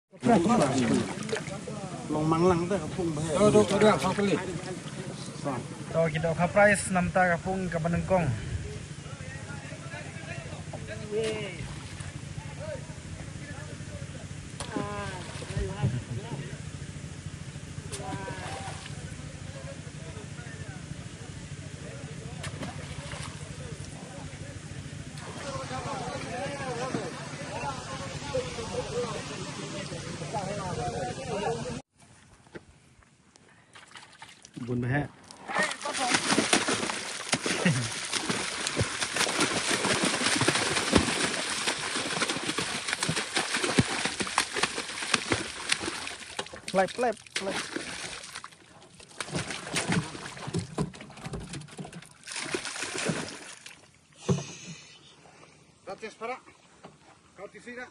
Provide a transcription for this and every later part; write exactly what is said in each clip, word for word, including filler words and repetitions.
Long manglang te ka pung ba he. To, to, to, to, to. To, ki dohkha prize namar ka pung kaba nyngkong. Bun ba heh. Plep, plep, plep. Gracias para. Kau tisi na.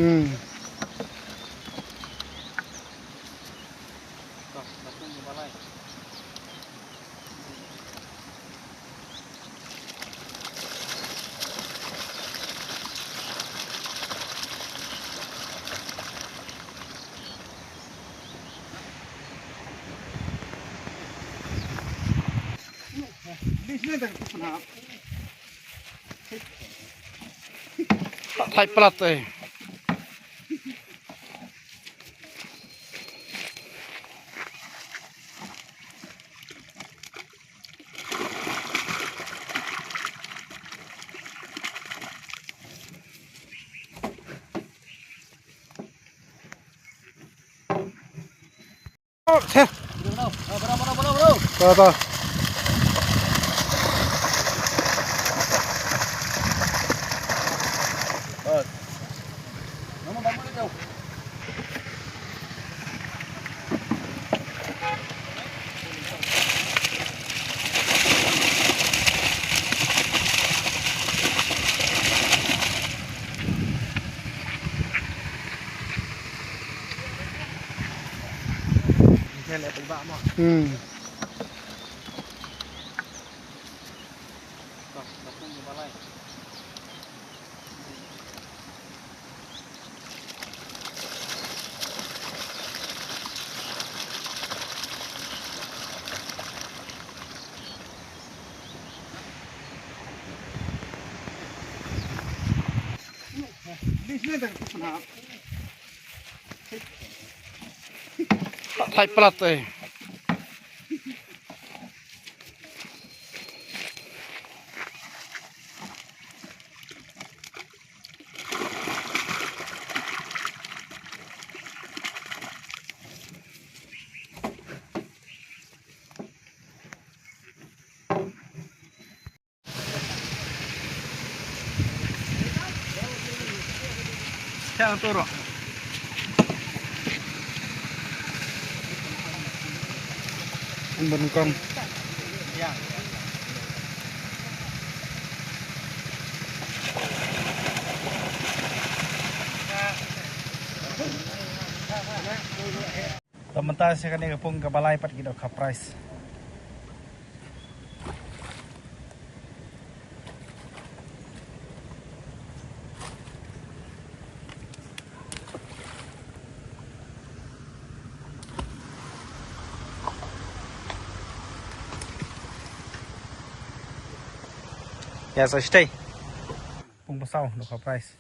Hmm. Thait palat te. Che. Ta, ta. Hmm. Thait palat te. Siang tu, Rok. Bengkong. Ya. Te mynta sha kane ka pung kaba lai pat ki dohkha prize. Ïa, sa shatei. Pung ba saw dohkha prize.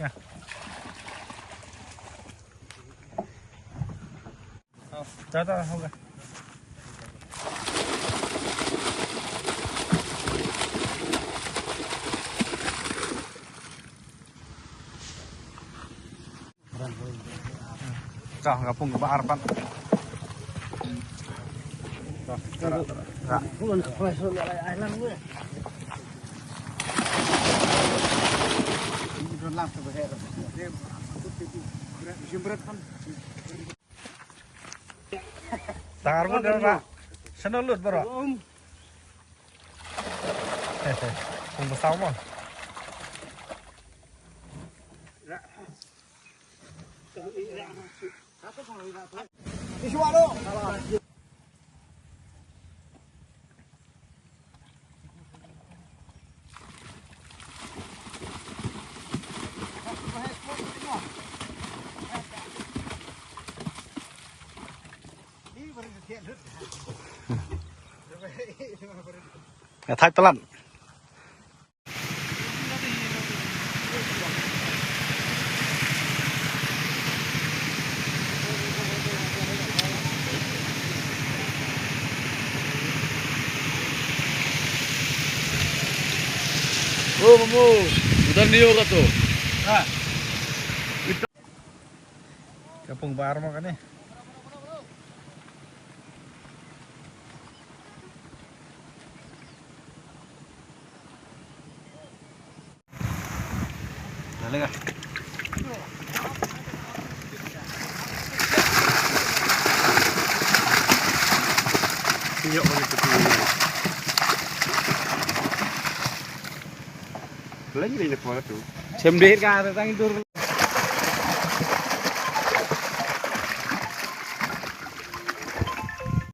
Chao, chao, okay. Chao, ka pung kaba ar pat. Chao, chao, chao. Tang ar bun dara. Shano lut bara. Pung ba saw mo. Nga thait palat. Oh, mamu. Udah nio ka tu. Ha. Ka pung ba ar mo kane. Sem deh ka tang dur.